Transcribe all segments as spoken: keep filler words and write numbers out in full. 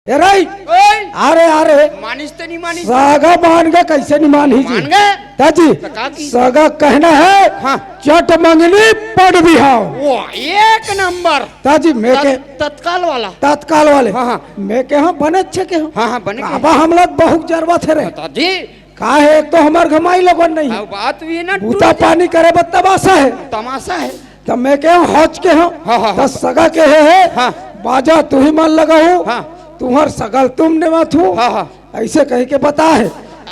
ए रही। ओए। अरे, अरे। मानिस ते नहीं मानिस। सगा मान गे, कैसे नहीं मानही जी? मान गे। ताजी, तो का की? सगा कहना है, हाँ। चट मंगनी पट बिहाव। वो एक नंबर। ताजी, मैं तत-, के तत्काल वाला। तत्काल वाले। हाँ, हाँ। मैं के हाँ, बने अच्छे के हो। हाँ, हाँ, बने के। अब हम लोग बहुत जरवा थे रे। ताजी। का है, एक तो हमार घमाई लगन नहीं है। हाँ, बात भी है ना, बूता टूट पानी करे बर तमाशा है। तमाशा है। त मैं के हच के हो, हाँ, हाँ, त हाँ। सगा के हे, हे। हाँ। बाजा तुही मन लगाहू, हाँ। तुम्हर सगल तुम नेवाथू। हाँ, हाँ। ऐसे कही के बता है।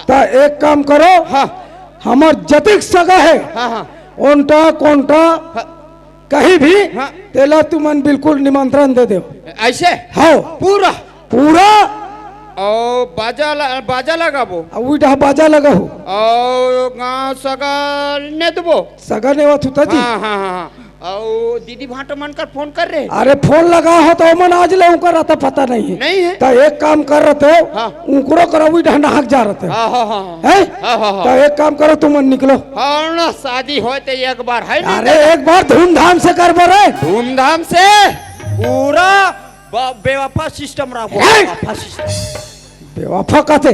त एक काम करो, हाँ। हमर जतिक सगा है, हाँ, हाँ। ओंटा, कोंटा, हाँ। कहीं भी, हाँ। तेला तुमन बिल्कुल निमंत्रण दे देव। ऐसे? हाँ। पूरा? पूरा। और बाजा ल-, बाजा लगाबो। आ, उही डहा बाजा लगाहू। और गाँव सगा नेदबो। सगा नेवाथू ताजी। हाँ, हाँ, हाँ, हाँ। और दीदी भांटो मन कर फोन कर रहे। अरे फोन लगा हो तो ओमन आज ले उनका रहता पता नहीं है। नहीं है। तो एक काम कर रहते हो, हाँ। उनकरो करो उही डहा नहक जा रहते हो। हाँ, हाँ, हाँ, हाँ। हैं? हाँ, हाँ, हाँ। तो एक काम करो, तुमन निकलो। हाँ ना, शादी होए तो एक बार है नहीं अरे तो। एक बार धूमधाम से करबो रे। धूमधाम से पूरा ब-, बेवफा सिस्टम रहा, हैं? बेवफा सिस्टम। बेवफा कथे,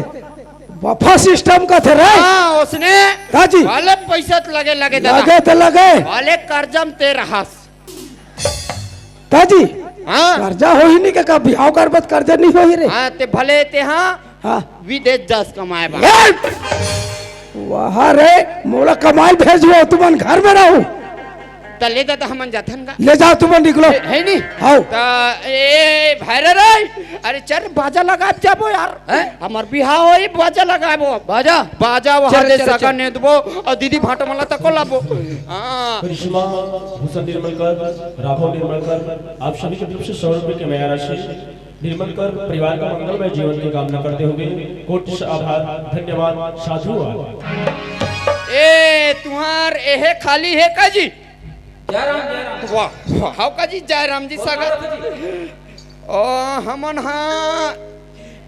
वफा सिस्टम कथे रे। हाँ, उसने ताजी। भले पैसा त लगे, लगे दादा। लगे त लगे। भले कर्जा म ते रहस। ताजी। हाँ। कर्जा होही नहीं के का? बिहाव करबत कर्जा नहीं होही रे। हाँ, ते भले ते हाँ। हाँ। विदेश जास कमाए बा। ए! वाह रे, मोला कमाई भेजबो, तुमन घर में रहू। त ले जा, त हमन जाथन गा। ले जाओ, तुमन निकलो। हे, हे नी? हाओ। त ए, भैरा रे, अरे चल, बाजा लगाब जाबो यार। हैं? हमर बिहाव होई, बाजा लगाबो। बाजा? बाजा वहाँ चल, ले चल, सगा चल। नेदबो, और दीदी भांटो मन ला तको लाबो। हाँ। करिश्मा, भूषण निर्मलकर, राघव निर्मलकर, आप सभी की तरफ से सौ रुपए की माया राशि। निर्मलकर परिवार का मंगलमय जीवन की कामना करते हुए कोटि से आभार, धन्यवाद, साधुवाद। ए, तुम्हार एहे खाली हे का जी? जय राम, जय राम। वाह, वाह, हाव का जी, जय राम जी, कौन सागर। बात है जी? ओ, हमन हा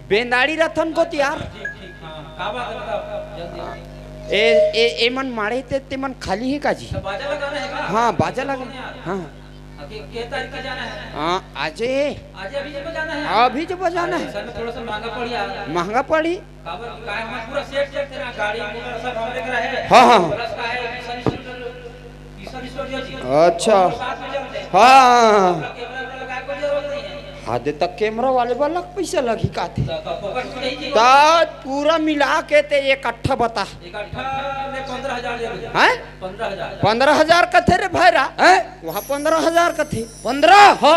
बेंदाड़ी रथन को तियार। ठीक, ठीक, हाँ। का बात है, बताओ, जल्दी। ए, ए, ए मन माड़े ते, ते मन खाली हे का जी? तो बाजा लगाना है का? हाँ, बाजा लगा। कौन यार? हाँ। अभी के तारीख का जाना है? हाँ, आजे। आज अभी जब जाना है? अभी जब जाना है। सर, में थोड़ा सा महंगा पड़ गया। महंगा पड़ी? काबर, काय हमारा पूरा सेट, सेट तेरा गाड़ी, मोटर सब हमरे करा है। हाँ, हाँ। प्लस का है, किशन स्टूडियो, किशन स्टूडियो जी। अच्छा। और साथ में चलते हैं। हाँ। कैमरा वैमरा लगाए, कोई जरूरत नहीं है। हाँ, दे तक कैमरा वाले वाला पैसा लगी का थे? तो, तो फोकस में नहीं जी। ता पूरा मिला के ते इकट्ठा बता। इकट्ठा में पन्द्रह हजार दे दो। हैं? पन्द्रह हजार। पन्द्रह हजार कथे रे भैरा? हैं? वहाँ पन्द्रह हजार कथे। पन्द्रह? हो।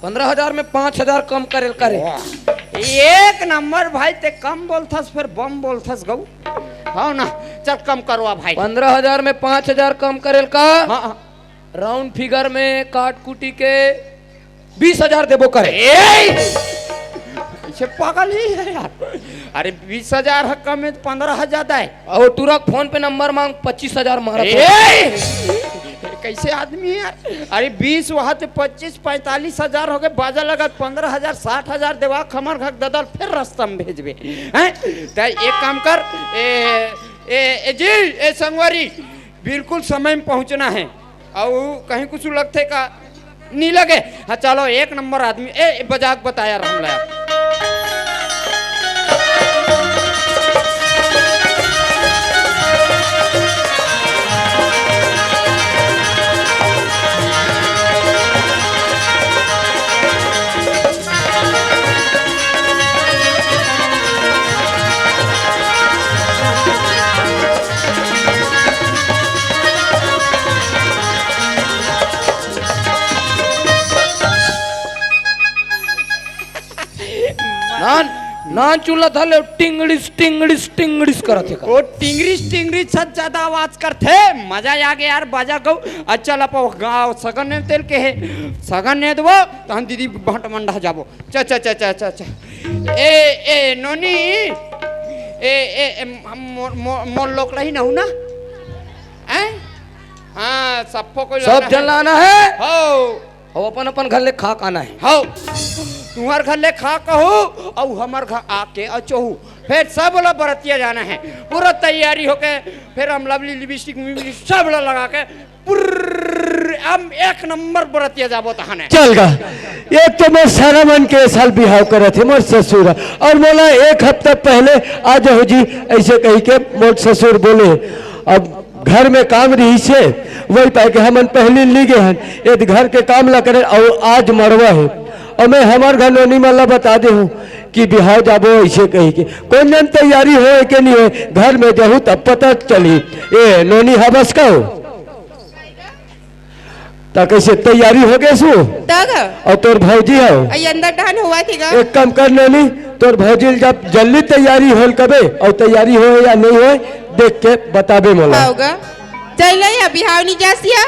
पन्द्रह हजार में पाँच हजार कम करेल करे। वाह। एक नंबर भाई, ते कम बोलथस, फिर बम बोलथस गऊ। हाँ ना, चल कम करवा भाई। पन्द्रह हजार में पाँच हजार कम करेल का? हाँ, हाँ। राउंड फिगर में काट कुटी के बीस हजार देबो करे। ए! ऐसे पागल ही है यार। अरे बीस हजार ह कम है तो पन्द्रह हजार है। और टूरा फोन पे नंबर मांग, पच्चीस हजार मारा तो। ए! कैसे आदमी है यार? अरे बीस वहाँ से पच्चीस, पैंतालीस हजार हो गए, बाजा लगा पन्द्रह हजार, साठ हजार देवा, हमर घर ददल फिर रास्ता में भेजबे। हैं? त एक काम कर, ए, ए, ए जी, ए संगवारी, बिल्कुल समय में पहुँचना है। अउ कहीं कुछ लगथे का? नी लगे? हाँ, चलो, एक नंबर आदमी। ए, ए, बजा के बता यार, हमला यार। नान, नान चूल्हा धर ले, टिंगड़िस, टिंगड़िस, टिंगड़िस करत हे का? ओ टिंगड़िस, टिंगड़िस से ज्यादा आवाज करथे। मजा आ गया यार, बाजा गऊ। अच्छा, चल अपन गाँव सगन ने तेल के हे, सगन ने देबो, तहन दीदी भंट मंडा जाबो। च, च, च, च, च, च। ए, ए, नोनी। ए, ए, ए, हम मोर, मोर, मोर लोग रही नहू ना? हैं? हाँ, सबको कोई सब लाना जन है। लाना है। हो। अउ अपन अपन घर ले खा के आना है। हो। तुम्हार घर ले खा कहू, अउ हमर घर आके अचोहू। फिर सब लोग बरतिया जाना है। पूरा तैयारी होके, फिर हम लवली लिपस्टिक विपस्टिक सब लोग लगा के पुर्र अब एक नंबर बरतिया जाबो तहने। चल गा। एक तो मोर सारा मन के ए साल बिहाव करत हे मोर ससुर ह, अउ मोला एक हफ्ता पहले आ जाहू जी, अइसे कहिके मोर ससुर बोले। अब घर में काम रहिसे, वही पाय के हमन पहली ली गे हन, ए घर के काम ला करे, अउ आज मड़वा हे, अउ मैं हमर घर नोनी मन ला बता दे हूँ कि बिहाव जाबो अइसे कहिके। कोन जन तैयारी होय के नहीं होय, घर में जाहू तब पता चली। ए नोनी, हबस का हो? त कइसे तैयारी हो गे सु? तग अउ तोर भौजी हो? अई अंदर डहन हुआ थी गा। एक काम कर नोनी, तोर भौजी ल जब जल्दी तैयारी होल कबे, अउ तैयारी होय या नहीं होय, देख के बताबे मोला। हाव गा। चल या बिहाव नहीं जासिया।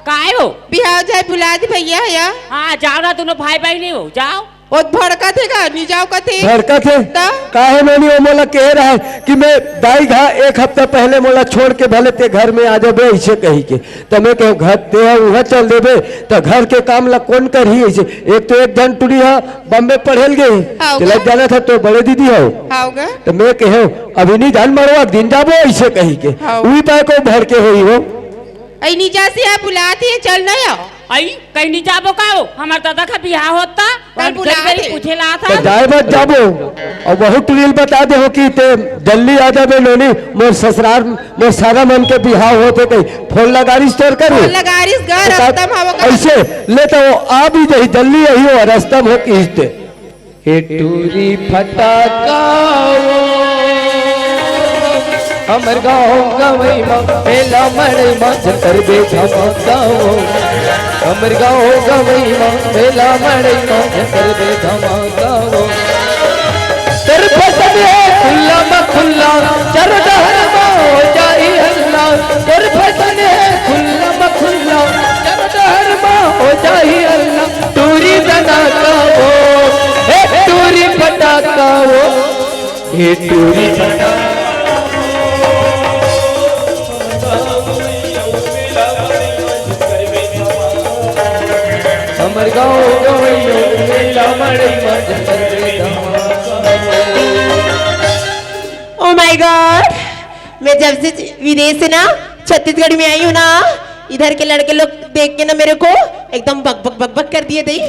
काय हो? बिहाव जाय बुला दे भैया या। हाँ, जाओ ना, दोनों भाई बहिनी हो, जाओ। ओ भड़कत हे का? नहीं जाव कथे। भड़कत हे? त? काहे नोनी, ओ मोला कहे रहे कि मैं दाई घा एक हफ्ता पहले मोला छोड़ के भले ते घर में आ जाबे, अइसे कहिके। त मैं कहेंव, घर ते ह उहाँ चल देबे, त घर के काम ला कोन करही अइसे? एक तो एक झन टुरी ह बम्बे पढ़े ल गे हे, हाव तेला गा। जानत हस, तोर बड़े दीदी हो। हाव गा। त मैं कहेंव, अभी नहीं जान, मड़वा के दिन जाबो, अइसे कहिके। हाव। उही पाय के भड़के होही हो। अई नहीं जासिया, बुलात हे, चल ना या। अई, कहीं नहीं जाबो का हो? हमर दादा का बिहाव होत हे, कल हम बुला दे। पूछे ला त था। जाय बर जाबो, अउ वहू टुरी ल बता दे हूँ कि ते जल्दी आ जाबे नोनी, मोर ससुरार, मोर सारा मन के बिहाव होत हे कहीं। फोन लगारिस तोर करू। फोन लगारिस गा, बता, रस्ता में हवो का? अइसे ले त ओ आ भी जाही, जल्दी आही, ओ रस्ता में हो किहिस ते। ए टूरी फटाका वो, हमर गाँव गंवई म मेला मड़ई म जतरबे धमाका वो। हमर गाँव गंवई म मेला मड़ई म जतरबे धमाका वो। तोर फैशन हे खुल्ला म खुल्ला, चारों डहर म हो जाही हल्ला। तोर फैशन हे खुल्ला म खुल्ला, चारों डहर म हो जाही हल्ला। टूरी दनाका वो, ए टूरी फटाका वो, ए टूरी फटाका। हमर गाँव गंवई म मेला मड़ई म जतरबे धमाका। Oh my God, मैं जब से विदेश से ना छत्तीसगढ़ में आई हूँ ना, इधर के लड़के लोग देख के ना मेरे को एकदम बक बक बक बक कर दिए दई।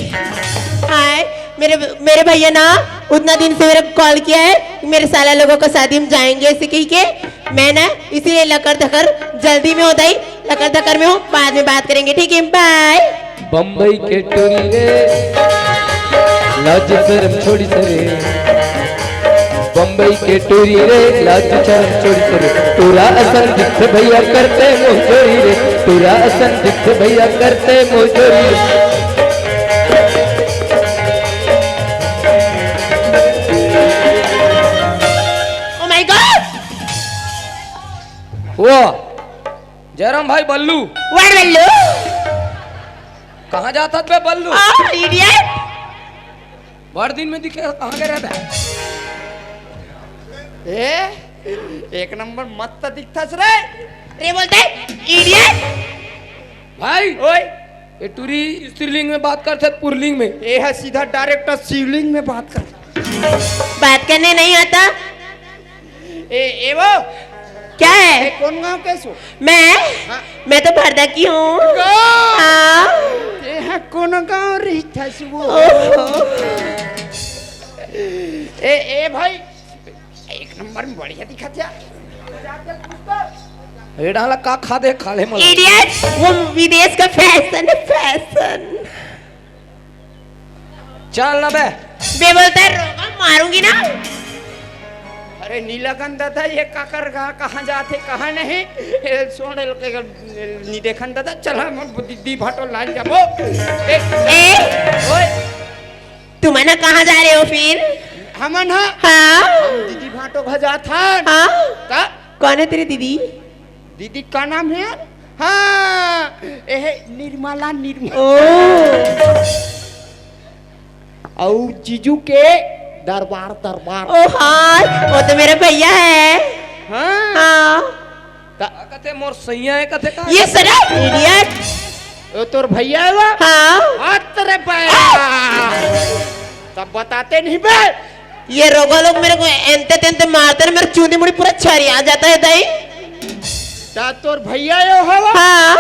हाय, मेरे मेरे भैया ना उतना दिन से मेरे को कॉल किया है कि मेरे साला लोगों का शादी में जाएंगे, ऐसे कही के। मैं ना इसीलिए लकर धकर जल्दी में हो दई, लकर धकर में हूँ, बाद में बात करेंगे, ठीक है, बाय। बम्बई के टूरी रे, लाज शरम छोड़ी सरे। बम्बई के टूरी रे, लाज शरम छोड़ी सरे। टूरा असन दिखथे भैया करथे मुँह चोरी रे। टूरा असन दिखथे भैया करथे मुँह चोरी रे। Oh my God! वो जयराम भाई बल्लू। What बल्लू? कहाँ जात हस बे बल्लू? आ, idiot! बड़ दिन में दिखे, कहाँ गे रहे बे? ए, एक नंबर मस्त दिखथस रे। रे बोलते, idiot! भाई, ओए। ए टूरी स्त्रीलिंग में बात करथे, पुरलिंग में। ए ह सीधा direct शिवलिंग में बात कर। बात करने नहीं आता। ए, ए वो? क्या है? ए, कोन गाँव के सो? मैं? हाँ। मैं तो भरदा की हूँ। गाँव? हाँ। ए, हाँ, कोन गाँव रहिथस वो? ओहो। ए, ए भाई, एक नंबर में बढ़िया दिखत हे। ए डाला का खा दे, खा ले मला। Idiot, वो विदेश का fashion है, fashion। चल ना बे। बे बोलता है, रोगा, मारूंगी ना। अरे नीलकंठ दादा, ये काकर गा, कहाँ जाथे, कहाँ नहीं? ए, सोने लगे, नी देखन दादा, चल हम दीदी भाटो लान जाबो। ए, ए? ओए। तुम है ना कहाँ जा रहे हो फिर? हमन हा? हाँ। हम दीदी भाटो घर जात हन। हाँ। का? कौन है तेरी दीदी? दीदी का नाम है? हाँ, ए है निर्मला, निर्मला। ओ। अउ जीजू के दरबार, दरबार। ओ हाँ, वो तो मेरा भैया है। हाँ। हाँ। का कथे मोर सैया है कथे का? ये साला idiot। ओ तोर भैया है वो? हाँ। हाथ रे पाया। तब बताते नहीं बे। ये रोगा लोग मेरे को एंते तेंते मारते ना, मेरा चूंदी मुड़ी पूरा छरिया जाता है दाई। ता तोर भैया यो हवा? हाँ।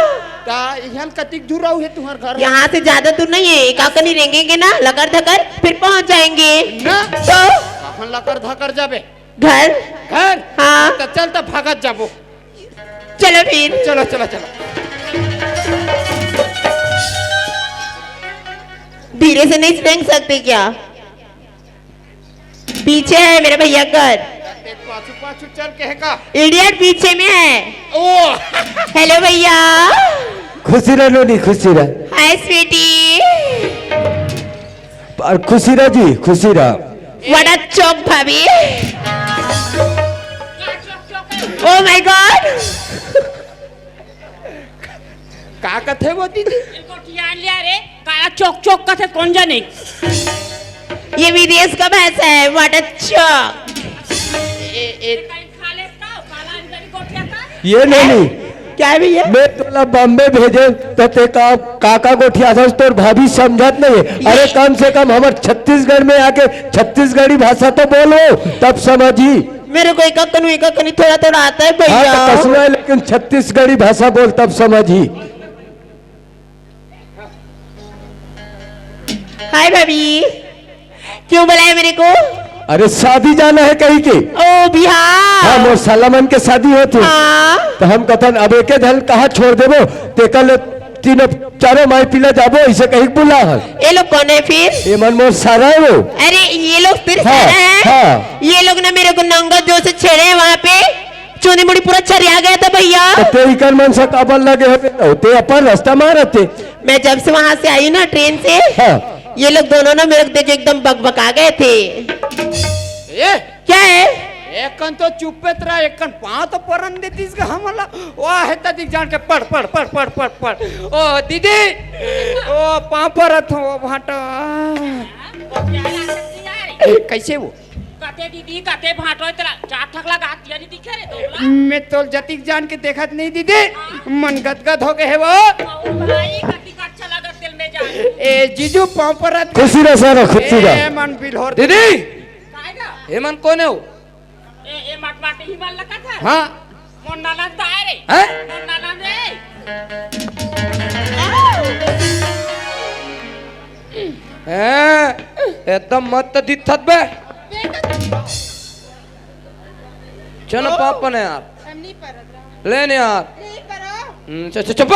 ता इहन कतिक दूर आऊ हे तुम्हार घर? यहाँ से ज्यादा दूर नहीं है, एक आकनी रेंगेंगे ना, लकर धकर, फिर पहुंच जाएंगे। ना। तो? कहाँ लकर धकर जाबे? घर। घर? हाँ। तो चल, तो भागत जाबो। चलो फिर। चलो, चलो, चलो। धीरे से नहीं रेंग सकते क्या? पीछे है मेरे भैया घर। ते पाछू पाछू चल के है का? इडियट, पीछे में है। ओ। हेलो भैया। खुशी रह नोनी, खुशी रह। हाय स्वीटी। और खुशी रह जी, खुशी रह। What a joke भाभी। Oh my God। का कथे वो दीदी? गोठियान लिया रे, काला चोक चोक कथे, कोन जाने? ये विदेश का भाषा है, what a joke। ए, ए, कहीं खा ले का, काला अंजलि गोठिया का? ये नहीं। क्या है भैया? मैं तोला बॉम्बे भेजे तो ते का, काका गोठिया था, तोर भाभी समझत नहीं है। अरे, कम से कम हमर छत्तीसगढ़ में आके छत्तीसगढ़ी भाषा तो बोलो, तब समझी। मेरे को एक कनु, एक कनु थोड़ा थोड़ा आता है भैया। हाँ, तो कसना है, लेकिन छत्तीसगढ़ी भाषा बोल, तब समझी। हाय भाभी, क्यों बुलाया मेरे को? अरे, शादी जाना है कहीं के। ओ बिहार। हाँ, मोर साला मन के शादी होत हे। हाँ। तो हम कथन अब एके झन कहाँ छोड़ देबो, तेकर ले तीनों चारों माई पिला जाबो, इसे कहीं बुला हन। ये लोग कौन है फिर? ये मन मोर सारा है वो। अरे, ये लोग फिर हाँ, सारा है? हाँ। ये लोग ना मेरे को नंगत जोर से छेड़े हैं वहाँ पे। चूंदी मुड़ी पूरा छरिया गया था भैया। तो ते इकर मन से काबर लगे है बेटा? ते अपन रास्ता मारत हे। मैं जब से वहाँ से आई ना ट्रेन से, हाँ। ये लोग दोनों ना मेरे को देख के एकदम बकबका गए थे। ए? क्या है? एकन तो चुप्पे तरा, एकन पाँव तो परन देतीस गा हमला। वाह, हे तदिक जान के पढ़, पढ़, पढ़, पढ़, पढ़, पढ़। ओ दीदी, ओ पाँव परत हो, ओ भांटा। कैसे वो? कते दीदी, कते भांटो, तेला चार ठक लगा, तिया नहीं दिखे रे, दोगला। मैं तोल जतिक जान के देखत नहीं दीदी, मन गदगद हो गए है वो। और भाई, कतिक अच्छा लगा तेल में जान। ए जीजू, पाँव परत। खुशी रह सारा, खुशी रह। ए मन बिल्होर। दीदी, काहेगा? ए मन कौन है वो? ए, ए मटमाटे ही मन लगा था। हाँ। मोर ननद आए रे। हैं? मोर ननद रे। हैं? एकदम मत दिखत बे। चलो ओ। पापा ने यार। हम नहीं परत रहा। ले ने यार। नहीं परो। हम्म, च-, च-, चुप।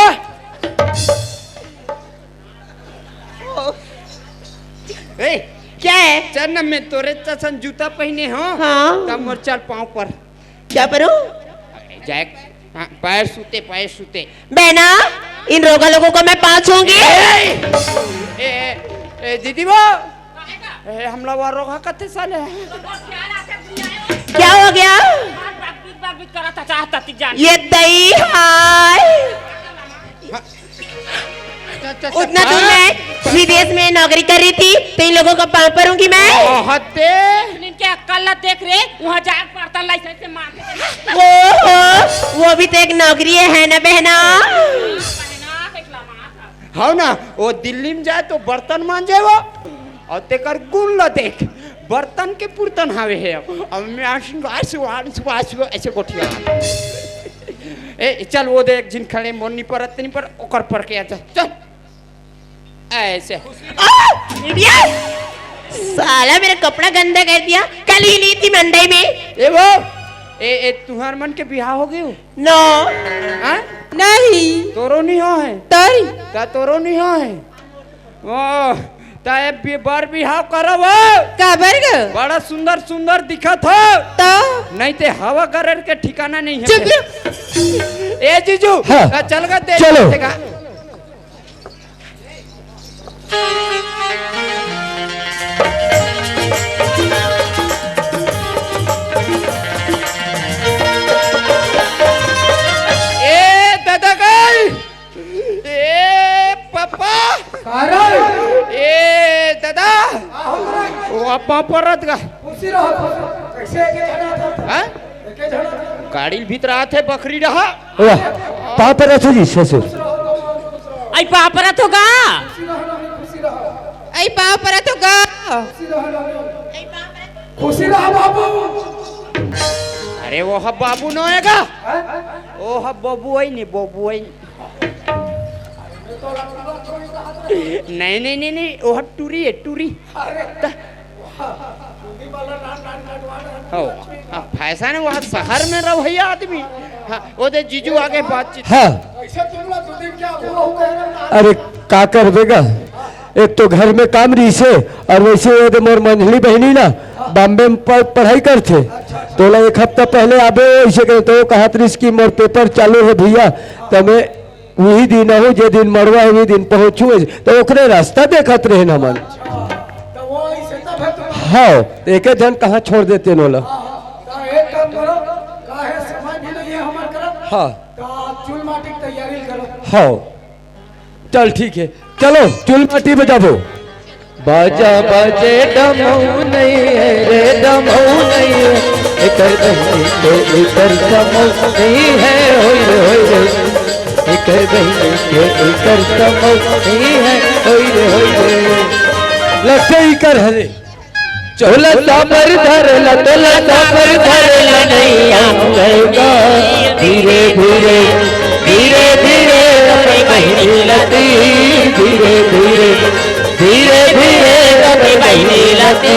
ए, क्या है? चल ना, मैं तोरे तसन जूता पहने हो। हाँ। तब मोर चल पाँव पर। क्या परो? जाए, हाँ, पैर सूते, पैर सूते। बहना, इन रोगा लोगों को मैं पाँव छूंगी। ए, ए, ए, ए, दीदी वो, ए, हमला वो रोगा कथे साले। क्या हो गया? ये दई हाय। हाँ। अच्छा, अच्छा, उतना दूर हाँ। मैं विदेश में नौकरी कर रही थी, तो इन लोगों का पाँव परूंगी मैं। बहुत दे। इनके अक्कल ना देख रे, वहाँ जाके बर्तन लाइसेंस से मार के। ओहो, वो भी तो एक नौकरी है, है ना बहना? हाँ ना, वो दिल्ली में जाए तो बर्तन मांजे वो, और तेकर गुण ला देख, बर्तन के पुरतन हावे है। अब मैं आशीर्वाद, आशीर्वाद, आशीर्वाद, ऐसे गोठिया। ए, चल, वो दे, एक झिन खड़े, मोर नी परत, नी पर, ओकर पर के आ, चल, चल। ऐसे। आ! ये साला मेरा कपड़ा गंदा कर दिया। कल ही ली थी मंडई में। ए वो, ए, ए, तुहार मन के बिहाव हो गयो? नो। हाँ? नहीं। तोरो नहीं हो है? तोरी। का तोरो नहीं हो है? ओ, ता ए बि-, बर बिहाव करव हो। काबर ग? बड़ा सुंदर सुंदर दिखत हो। तो? नहीं ते हवा गरेर के ठिकाना नहीं है। चुप रह। ए जीजू, हाँ। ता चल गा ते चलो। देखा। ए दादा गई। ए पापा। का रे? ए दादा। का हो रे? वो पापा रत गा। खुशी रहो, खुशी रहो। कैसे एके झन आथे? हाँ? एके झन आथे? गाड़ी भीतर आथे, बकरी रहा। वाह, पाँव परत हो जी ससुर। आई पाँव परत हो गा। खुशी रहो, खुशी रहो। आई पाँव परत हो गा। खुशी रहो, खुशी रहो बाबू। अरे वो ह बाबू न होएगा। हाँ? वो ह बबू है नी, बबू है नी। नहीं, नहीं, नहीं, नहीं, वो टूरी है, टूरी। त- हो, अब फैशन है, वहाँ शहर में रहो भैया आदमी। हाँ, वो दे जीजू आगे बातचीत। हाँ। अरे, का करबे गा? एक तो घर में काम रहिसे, और वैसे ये दे मोर मंझली बहिनी ना, बॉम्बे में प-, पढ़ाई करथे। तोला एक हफ्ता पहले आबे वैसे करे, तो वो कहत रहिस कि मोर पेपर चालू है भैया, त मैं उही दिन आहूँ, जे दिन मड़वा हे, उही दिन पहुँचहूँ, त ओकरे रास्ता देखत रहेन हमन। त वो अइसे तब है तुम्हारा। हाँ, त एके झन कहाँ छोड़ देते नोला। हाँ, हाँ, त एक काम करो, काहे समय भी नहीं है हमार करा। हाँ। त चूल माटी की तैयारी करो। हाँ, चल ठीक है, चलो चूल माटी बजाबो। बाजा बाजे डमऊ नहीं है रे, डमऊ नहीं है, एकर बहिनी के एकर कमऊ नहीं है, होई रे, होई रे। एकर बहिनी के एकर कमऊ नहीं है, होई रे, होई रे। लट्टे ही कर हरे। तोला साबर धरला, तोला साबर धरला, नहीं आऊंगा। धीरे धीरे, धीरे धीरे, अपनी बहिनी लती, धीरे धीरे, धीरे धीरे, अपनी बहिनी लती,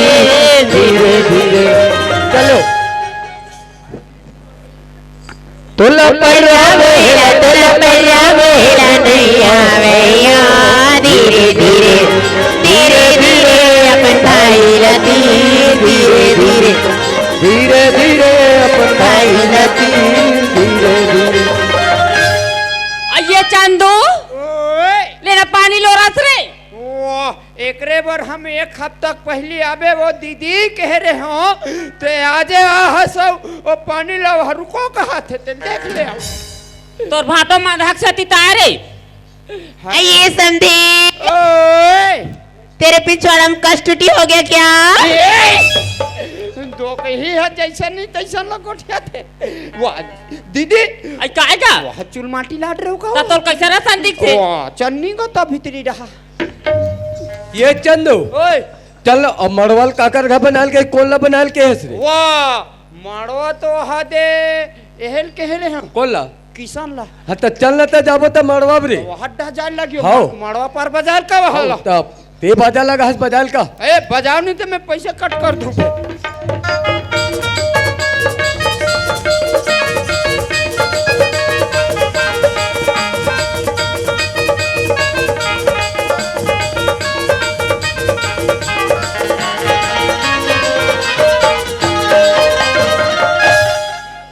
धीरे धीरे। चलो। तोला पैरा मेला, तोला पैरा मेला नहीं आवे या। धीरे धीरे, धीरे धीरे अपन भाई लती, धीरे धीरे, धीरे धीरे अपन भाई लती, धीरे धीरे। अइये चंदू, ओए। लेना पानी लोरस रे। वाह, एकरे बर हम एक हफ्ता पहिली आबे, वो दीदी कहे रहे हो, ते आजे आ हसो, वो पानी ला वह रुको कहा थे, ते देख ले आओ। तोर भाटो माधक से तिताए रे। हाँ। ए, ये संदीप, ओए। तेरे पिछवाड़ा में कष्ट टूटी हो गया क्या? ए, दो कही है, जैसा नहीं तैसा लंगोटिया थे। वाह, दीदी। आई का, आई का? वाह, चुल माटी लाट रहे हो का? ता तोर कैसा रहा संदीप से? वाह, चन्नी को तो भीतरी रहा। ये चंदू, ओए। चल, अब मड़वा ल काकर घर बनाल के, कोन ला बनाल के हस रे? वाह, मड़वा तो हा दे, एहल के हेले हम। कोन ला? किसान ला। हाँ, त चल न, त जाबो त मड़वा रे। तो हड्डा जाए लगियो, हाँ। मड़वा पर बाजार का वहाला। हाँ, तब ते बाजार लगा हस, बाजार का। ए, बाजार नहीं तो मैं पैसे कट कर दूँ।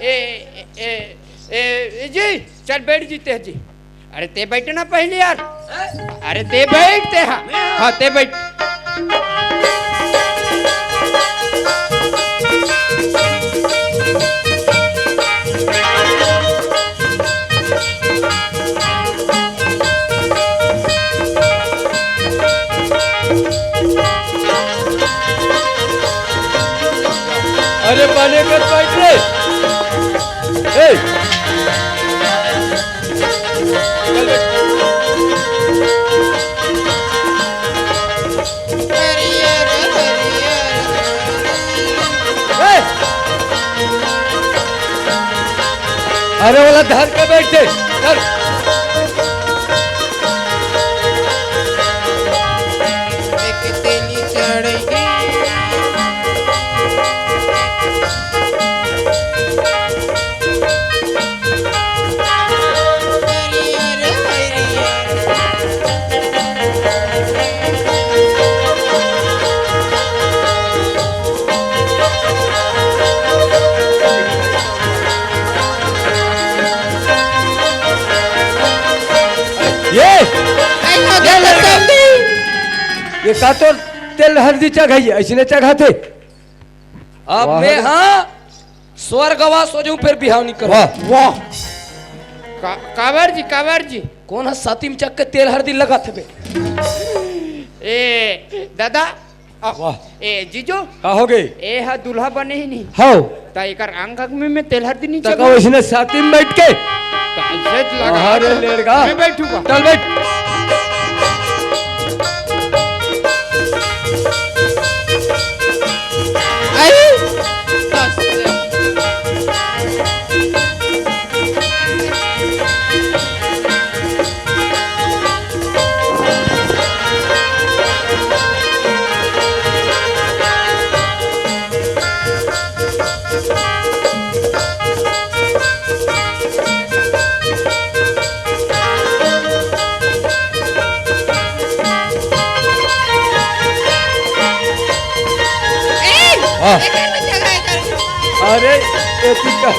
ए, ए, ए, ए, ए जी, चल बैठ जी, तेह जी। अरे ते बैठ ना पहले यार। अरे ते बैठ ते, हाँ। हाँ, ते बैठ। अरे पानी कर बैठ रे। ए। चल बैठ। ए। अरे वाला धर के बैठे, धर। एक तेली चढ़ गई। ये, आई हो ये गया लड़का। ये का तोर तेल हरदी चघाई, अइसने चघाथे। अब वाह मैं रे। हाँ स्वर्गवास हो जाऊं, फिर बिहाव नहीं करूं। वाह। वाह। का-, काबर जी, काबर जी? कोन ह साती में चक के तेल हरदी लगाथे बे? ए, दादा, आ, वाह। ए, जीजू। का हो गए? ए ह दूल्हा बने ही नहीं। हव। त एकर अंग अंग में, में तेल हरदी नहीं त चघाओ। का वइसने साती में बैठ के? त अइसे लगा। अरे लेड़गा। मैं बैठूंगा। चल बैठ। अरे। बस। हाँ। अरे, ये चीज का,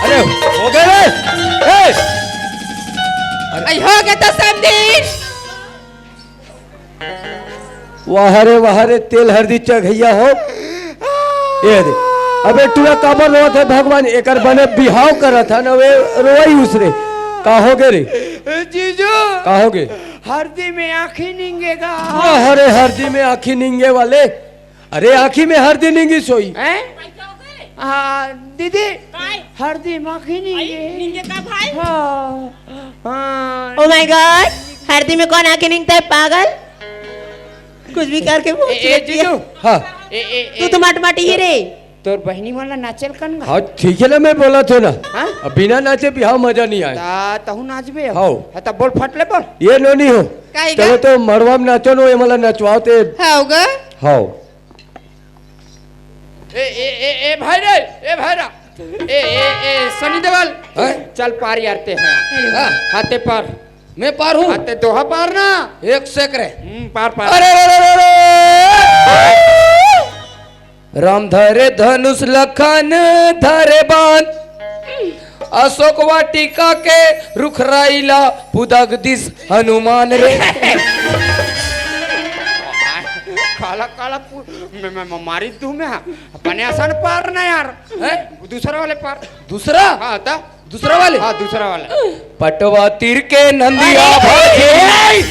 अरे, हो गए रे। ए! अरे। आई हो गए तो समझी। वाह रे, वाह रे, तेल हरदी चघैया हो। ये दे। अबे टूरा काबर रोवत हे भगवान, एकर बने बिहाव करत हे ना, वे रोई उसरे। का हो गे रे? जीजू। का हो गे? हरदी में आँखी निंगेगा। वाह रे, हरदी में आँखी निंगे वाले। अरे आँखी में हरदी निंगी सोई। हैं? हाँ, दीदी, काय? हरदी में आँखी निंगे। निंगे का भाई? हाँ, हाँ। Oh my God, हरदी में कौन आँखी निंगता है पागल? कुछ भी करके पूछ ए, ए, लेती है। जीजू। हाँ। ए, ए, तू ए, तो माट माटी ही रे। तोर बहिनी वाला नाचेल कन गा? हाँ, ठीक है ना, मैं बोला था ना। हाँ? अब बिना नाचे बिहाव मजा नहीं आए। ता, तहु नाचबे हो? हाँ। हाँ, तब बोल, फट ले बोल। ये नोनी हो। काहे गा? चलो तो मड़वा में नाचो नो, ये मला नचवाओ ते। हाँ, होगा। हाँ। ए, ए, ए, ए, भाई रे, ए, भाई रा। ए, ए, ए, सनी देवल। हैं? चल पार यार ते हैं। हाँ। हाथे पार। मैं पार हूँ। हाथे दोहा पार ना। एक सेक रे। हम्म, पार, पार। अरे, अरे, अरे, अरे, अरे। राम धरे धनुष लखन धरे बाण, अशोक वाटिका के रुखराई ला पुदग दिस हनुमान रे। काला, काला पु-, मैं, मैं, मैं मारी दू मैं, हाँ। अपने आसान पार ना यार। हैं? दूसरा वाले पार। दूसरा? हाँ, ता? दूसरा वाले? हाँ, दूसरा वाला। पटवा तीर के नंदिया अरे! भागे।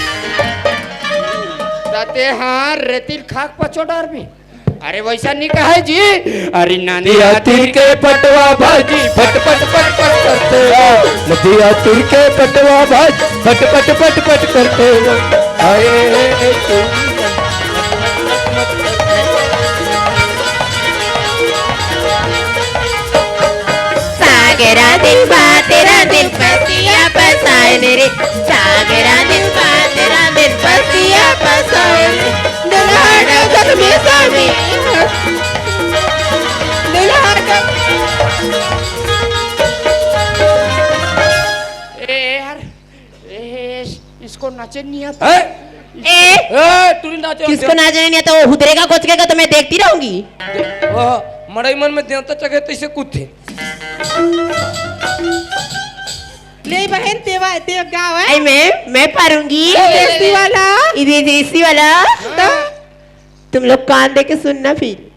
ताते हाँ, रेतिल खाक पचो डार भी। अरे वैसा नहीं कहा है जी। अरे नानी दिया तीर के पटवा भाजी, फट फट फट फट करते हो। नदिया तीर के पटवा भाजी, फट फट फट फट करते हो। आए तू। सागरा दिन बा तेरा दिन पसिया पसाए रे। सागरा दिन बा तेरा दिन पसिया पसाए रे। दुल्हा डगत में स्वामी, दुल्हा डगत। ए यार, ए, इसको नाचे नहीं आता। हैं? ए, ए, तू नहीं नाचे किसको आता? नाचने नहीं आता? वो हुदरेगा कोचकेगा तो मैं देखती रहूंगी। ओह, मड़ई मन में देवता चघे तैसे कूदथे। ले बहन, तेवा, तेव गाव है। आई मैं, मैं पारूंगी। ये देसी वाला। ये देसी वाला। तो तुम लोग कान दे के सुनना फिर।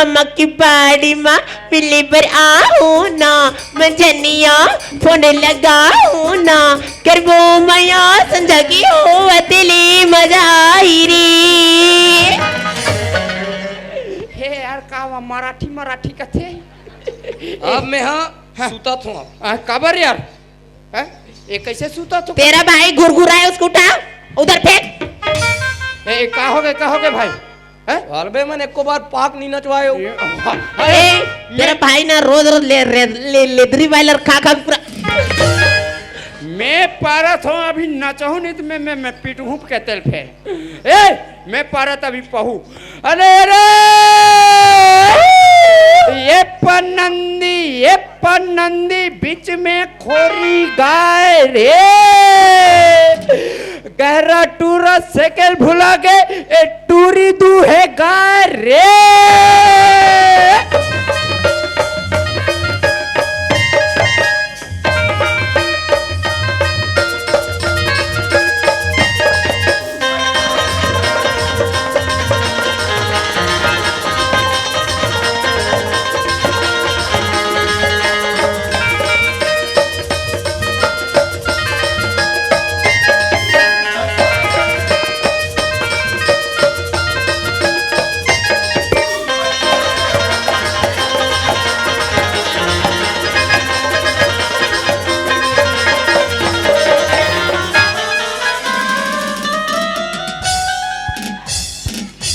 अम्मा की बाड़ी माँ मिली बर आऊँ ना, मैं जनिया फोन लगाऊँ ना, करबो मया संजा की हो अतली मजा आई रे। हे यार, का वा मराठी, मराठी कथे? अब मैं हाँ हाँ। सुता थो अब। आ, काबर यार? हैं? ये कैसे सूता तू? तेरा भाई गुरगुरा है, उसको उठा, उधर फेंक। ए, ए, का हो गए, का हो गए भाई? हैं? अरे बे, मैंने एको बार पाक नहीं नचवाए हो। ये, ए, तेरा भाई ना रोज रोज ले, ले, ले, लेदरी वायलर खा खा पूरा। मैं पारत हूँ, अभी नचहूँ नहीं तो मैं, मैं, मैं पीटूँ के तेल फेर। ए, मैं पारत अभी पहू। अरे रे, ये पनंदी, ये पनंदी बीच में खोरी गाय रे। गहरा टूरा सेकल भुला गे, ए टूरी दू है गाय रे।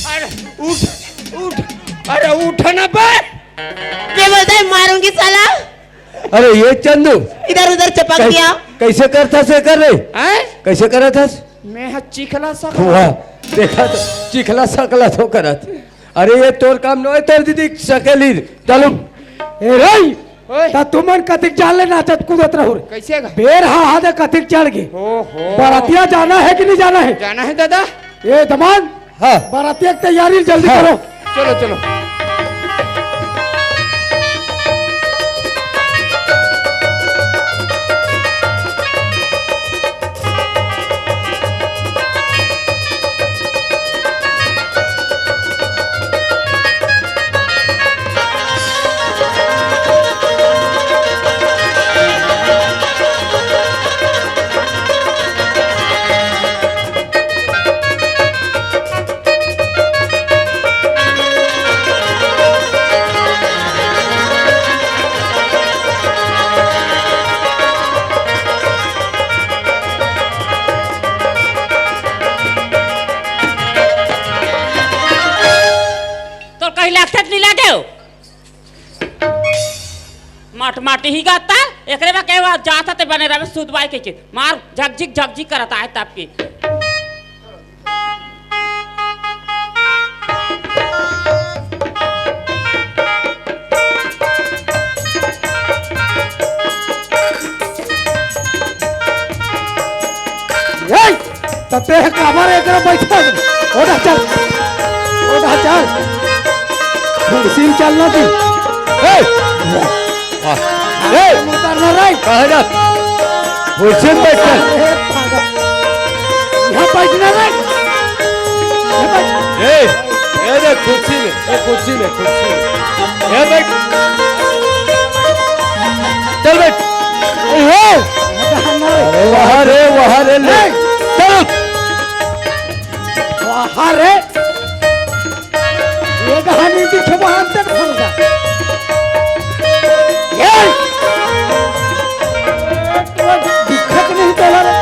अरे उठ, उठ, अरे उठ ना बे। क्या बोलता है, मारूंगी साला। अरे ये चंदू, इधर उधर चपक कै-, गया। कैसे करता से कर रे? हैं? कैसे करत हस? मैं ह चिखला सकला। वाह, देखा तो, चिखला सकला तो करत। अरे ये तोर काम नोहे, तोर दीदी सकेली। चलो। ए रे, ओए। त तुमन कतिक जान ले नाचत कूदत रहू रे। कइसे गा? बेर हा हा दे कतिक चढ़ गे। ओहो। बरतिया जाना हे कि नहीं जाना हे? जाना हे दादा। ए दमान, हाँ। बरतिया के तैयारी जल्दी हाँ। करो। चलो, चलो। तोर कहीं लागथे त नहीं लागे हो? माट माटी ही गाता, एकरे बा कहवा जाता ते बने रहे सुधवाई के, के मार झकझिक झकझिक करत आए तब की। ए, त तेह काबर एकरा बैठल? ओढ़ा चल, ओढ़ा चल, कुर्सी में चल ना तू। ए, वाह। ए, उतरना रे। कहाँ जा? कुर्सी में बैठ चल। ए, पागल। यहाँ बैठना रे। यहाँ बैठ। ए, ए देख, कुर्सी में, ए, कुर्सी में, कुर्सी में। ए, बैठ। चल, बैठ। ए, हो। अरे, वाह रे, वाह रे, ले। ए। चल। वाह रे। ये कहानी की छुपा हम तक भूल गया। ये। दिक्कत नहीं चला रे।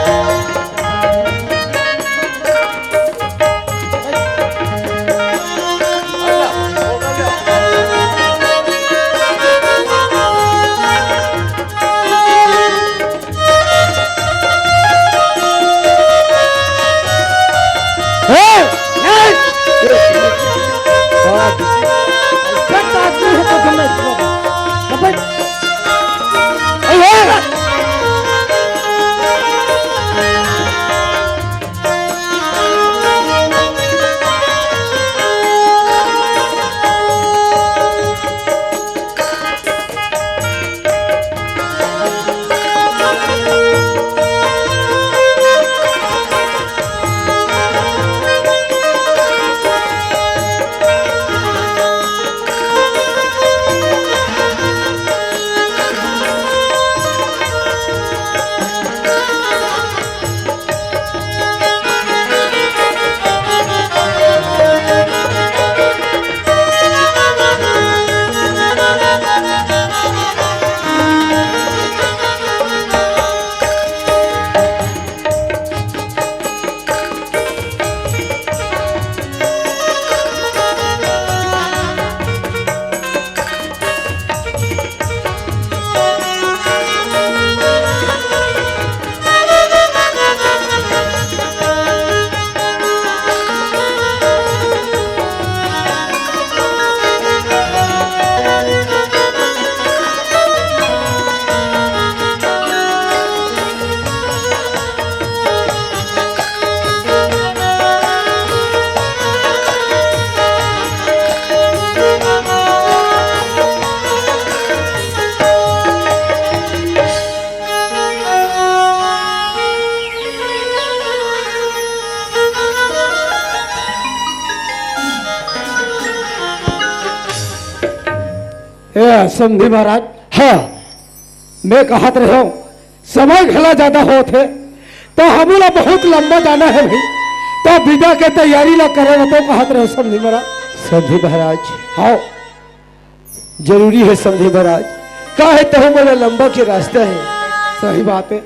ए, समधी महाराज। हाँ। मैं कहत रहेंव, समय घला ज्यादा होत हे, त हमू ला बहुत लंबा जाना हे भाई, त बिदा के तैयारी ला करे ला तो कहत रहेंव समधी महाराज। समधी महाराज। हाँ। जरूरी हे समधी महाराज, काहे तहु मोला लंबा के रास्ता हे। सही बात हे।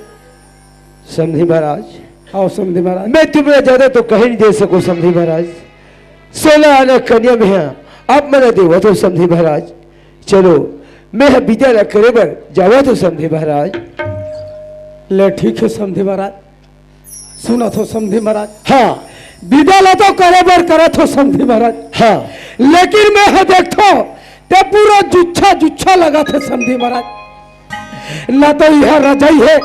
समधी महाराज। हाँ समधी महाराज। मैं तुमला ज्यादा तो कहीं नहीं दे सकूं समधी महाराज। सोलह आना कन्या में है, आप मना देवत हो समधी महाराज। चलो, मैं ह बिदा ला करे बर जावत हो समधी महाराज। ले ठीक हे समधी महाराज, सुनत हो समधी महाराज। हाँ। बिदा ला तो करे बर करत हो समधी महाराज। हाँ। लेकिन मैं ह देखथो ते पूरा जुच्छा जुच्छा लगथे समधी महाराज। ना तो इहा रजाई हे,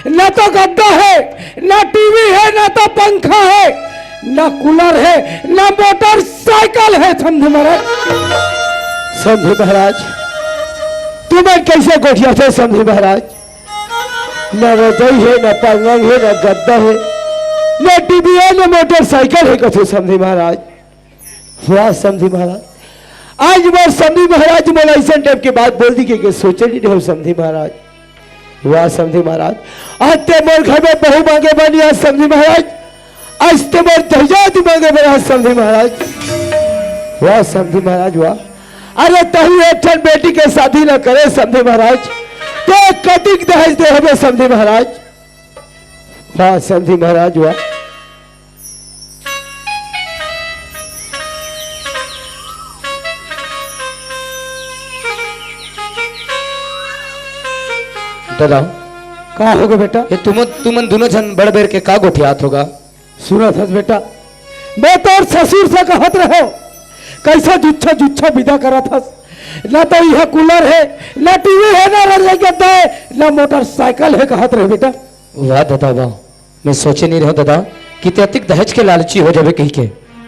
ना तो गद्दा हे, ना टीवी हे, ना तो पंखा हे, ना कूलर हे, ना मोटरसाइकिल हे समधी महाराज। समधी महाराज, तुमन कइसे गोठियाथो समधी महाराज? ना रजाई हे, ना पलंग हे, ना गद्दा हे, ना टीवी हे, ना मोटरसाइकिल हे कथे समधी महाराज। वाह समधी महाराज, आज मोर समधी महाराज मोला अइसन टाइप के बात बोल दी के, के सोचे नइ रहेंव समधी महाराज। वाह समधी महाराज, आज ते मोर घर में बहू मांगे बर नइ आए समधी महाराज, आज ते मोर दहेज मांगे बर आए समधी महाराज। वाह समधी महाराज वाह। अरे तहूं एक ठन बेटी के शादी ला करे समधी महाराज, ते कतिक दहेज दे हवे समधी महाराज। वाह समधी महाराज वाह। दादा, का होगे बेटा? ये तुम, तुमन दूनों झन बड़ बेर के का गोठियात हो गा? सुनत हस बेटा, मैं तोर ससुर से कहत रहेंव, कइसे जुच्छा जुच्छा बिदा करत हस, ना तो इहा कूलर हे, ना टीवी हे, ना रजाई गद्दा हे, ना मोटरसाइकिल हे कहत रहेंव बेटा। वाह दादा वाह, मैं सोचे नइ रहेंव दादा कि ते अतिक दहेज के लालची हो जाबे कहिके।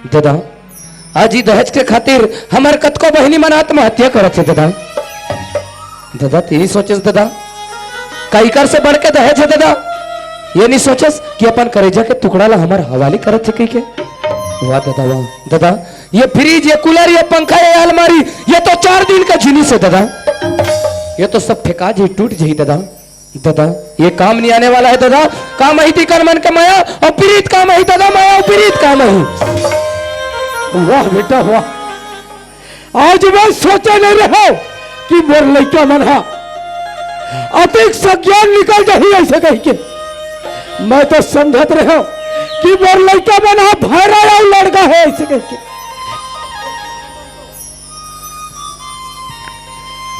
दादा, आज ई दहेज के खातिर हमर कतको बहिनी मन आत्महत्या करत हे दादा। दादा, ते नइ सोचेस दादा, का इकर से बढ़ के दहेज हे दादा? ये नइ सोचेस कि अपन करेजा के टुकड़ा ला हमर हवाले करत हे कहिके। वाह दादा वाह। दादा, ये फ्रिज, ये कूलर, ये पंखा, ये अलमारी, ये तो चार दिन के जिनिस हे दादा। ये तो सब फेंका जाही, टूट जाही दादा। दादा, ये काम नइ आने वाला हे दादा। काम आही त इकर मन के मया अउ पिरीत काम आही दादा, मया अउ पिरीत काम आही। वाह बेटा वाह, आज मैं सोचे नइ रहेंव कि मोर लइका मन हा अतिक सज्ञान निकल जाही अइसे कहिके। मैं तो समझत रहेंव कि मोर लइका मन हा भैरा अउ लड़का हे अइसे कहिके।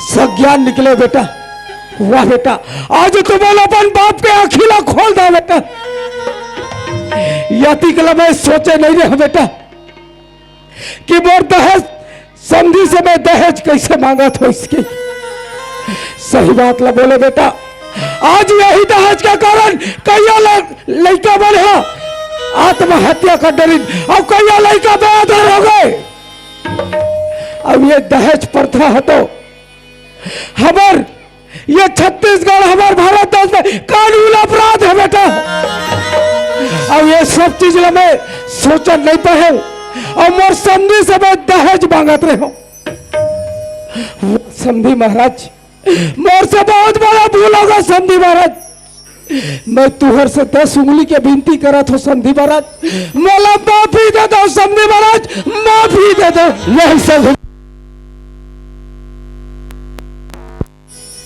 सज्ञान निकले बेटा। वाह बेटा, आज तुमन अपन बाप के आँखी ला खोल दव बेटा। अतिक ला मैं सोचे नइ रहेंव बेटा कि मोर दहेज, समधी से मैं दहेज कइसे मांगत हों इसके। सही बात ला बोले बेटा, आज यही दहेज के कारण कइया ल-, लइका मन हा आत्महत्या कर डरिन अउ कइया लइका बेघर होगे। अब ये दहेज प्रथा हे तो हमर ये छत्तीसगढ़, हमर भारत देश में कानून अपराध हे बेटा। अब ये सब चीज ला मैं सोचन नइ पाएंव अउ मोर समधी से मैं दहेज मांगत रहेंव। समधी महाराज, मोर से बहुत बड़ा भूल होगे समधी महाराज। मैं तुंहर से दस उंगली के बिनती करत हों समधी महाराज, मोला माफी दे दव समधी महाराज, माफी दे दव। नहीं समधी